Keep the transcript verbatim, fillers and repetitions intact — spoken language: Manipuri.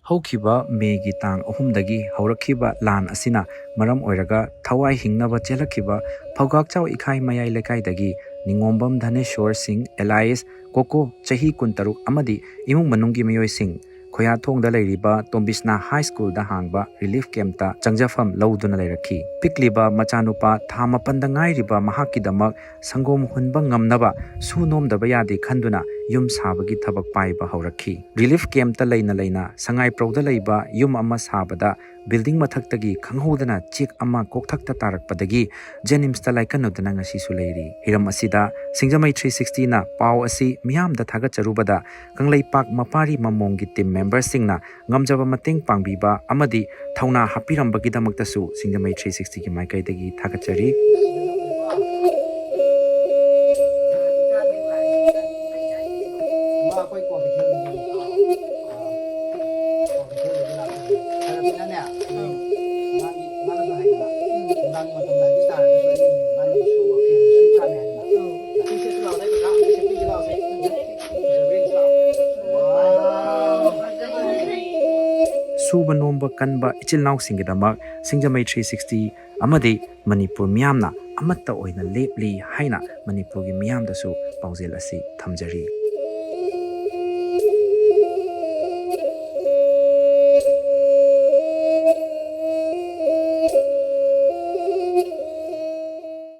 ꯍꯧꯈꯤꯕ ꯃꯦꯒꯤ ꯇꯥꯡ ꯑꯍꯨꯝꯗꯒꯤ ꯍꯧꯔꯛꯈꯤꯕ ꯂꯥꯟ ꯑꯁꯤꯅ ꯃꯔꯝ ꯑꯣꯏꯔꯒ ꯊꯋꯥꯏ ꯍꯤꯡꯅꯕ ꯆꯦꯜꯂꯛꯈꯤꯕ ꯐꯧꯒꯥꯛꯆꯥꯎ ꯏꯈꯥꯏ ꯃꯌꯥꯏ ꯂꯩꯀꯥꯏꯗꯒꯤ ꯅꯤꯉꯣꯝꯕꯝ ꯙꯅꯦꯁꯣꯔ ꯁꯤꯡ alias ꯀꯣꯀꯣ, ꯆꯍꯤ ꯀꯨꯟꯇꯔꯨꯛ ꯑꯃꯗꯤ ꯏꯃꯨꯡ ꯃꯅꯨꯡꯒꯤ ꯃꯤꯑꯣꯏꯁꯤꯡ ꯈꯣꯌꯥꯊꯣꯡꯗ ꯂꯩꯔꯤꯕ ꯇꯣꯝꯕꯤꯁꯅꯥ ꯍꯥꯏ ꯁ꯭ꯀꯨꯜꯗ ꯍꯥꯡꯕ ꯔꯤꯂꯤꯐ ꯀꯦꯝꯞꯇ ꯆꯪꯖꯐꯝ ꯂꯧꯗꯨꯅ ꯂꯩꯔꯛꯈꯤ꯫ ꯄꯤꯛꯂꯤꯕ ꯃꯆꯥꯅꯨꯄꯥ ꯊꯥ ꯃꯥꯄꯟꯗ ꯉꯥꯏꯔꯤꯕ ꯃꯍꯥꯛꯀꯤꯗꯃꯛ ꯁꯪꯒꯣꯝ ꯍꯨꯟꯕ ꯉꯝꯅꯕ ꯁꯨ ꯅꯣꯝꯗꯕ ꯌꯥꯗꯦ ꯈꯟꯗꯨꯅ ꯌꯨꯝ ꯁꯥꯕꯒꯤ ꯊꯕꯛ ꯄꯥꯏꯕ ꯍꯧꯔꯛꯈꯤ꯫ ꯔꯤꯂꯤꯐ ꯀꯦꯝꯞꯇ ꯂꯩꯅ ꯂꯩꯅ ꯁꯉꯥꯏꯄ꯭ꯔꯧꯗ ꯂꯩꯕ ꯌꯨꯝ ꯑꯃ ꯁꯥꯕꯗ ꯕꯤꯜꯗꯤꯡ ꯃꯊꯛꯇꯒꯤ ꯈꯪꯍꯧꯗꯅ ꯆꯦꯛ ꯑꯃ ꯀꯣꯛꯊꯛꯇ ꯇꯥꯔꯛꯄꯗꯒꯤ ꯖꯦꯅꯤꯝꯁꯇ ꯂꯥꯏꯀꯠꯅꯗꯨꯅ ꯉꯁꯤꯁꯨ ꯂꯩꯔꯤ꯫ ꯍꯤꯔꯝ ꯑꯁꯤꯗ ꯁꯤꯡꯖꯃꯩ ꯊ꯭ꯔꯤ ꯁꯤꯛꯁꯇꯤꯅ ꯄꯥꯎ ꯑꯁꯤ ꯃꯤꯌꯥꯝꯗ ꯊꯥꯒꯠꯆꯔꯨꯕꯗ ꯀꯪꯂꯩꯄꯥꯛ ꯃꯄꯥꯔꯤ ꯃꯃꯣꯡꯒꯤ ꯇꯤꯝ ꯃꯦꯝꯕꯔꯁꯤꯡꯅ ꯉꯝꯖꯕ ꯃꯇꯦꯡ ꯄꯥꯡꯕꯤꯕ ꯑꯃꯗꯤ ꯊꯧꯅꯥ ꯍꯥꯞꯄꯤꯔꯝꯕꯒꯤꯗꯃꯛꯇꯁꯨ ꯁꯤꯡꯖꯃꯩ ꯊ꯭ꯔꯤ ꯁꯤꯛꯁꯇꯤꯒꯤ ꯃꯥꯏꯀꯩꯗꯒꯤ ꯊꯥꯒꯠꯆꯔꯤ꯫ ꯁꯨꯕ ꯅꯣꯝꯕ ꯀꯟꯕ ꯏꯆꯤꯜ ꯏꯅꯥꯎꯁꯤꯡꯒꯤꯗꯃꯛ ꯁꯤꯡꯖꯃꯩ ꯊ꯭ꯔꯤ ꯁꯤꯛꯁꯇꯤ ꯑꯃꯗꯤ ꯃꯅꯤꯄꯨꯔ ꯃꯤꯌꯥꯝꯅ ꯑꯃꯠꯇ ꯑꯣꯏꯅ ꯂꯦꯞꯂꯤ ꯍꯥꯏꯅ ꯃꯅꯤꯄꯨꯔꯒꯤ ꯃꯤꯌꯥꯝꯗꯁꯨ ꯄꯥꯎꯖꯦꯜ ꯑꯁꯤ ꯊꯝꯖꯔꯤ꯫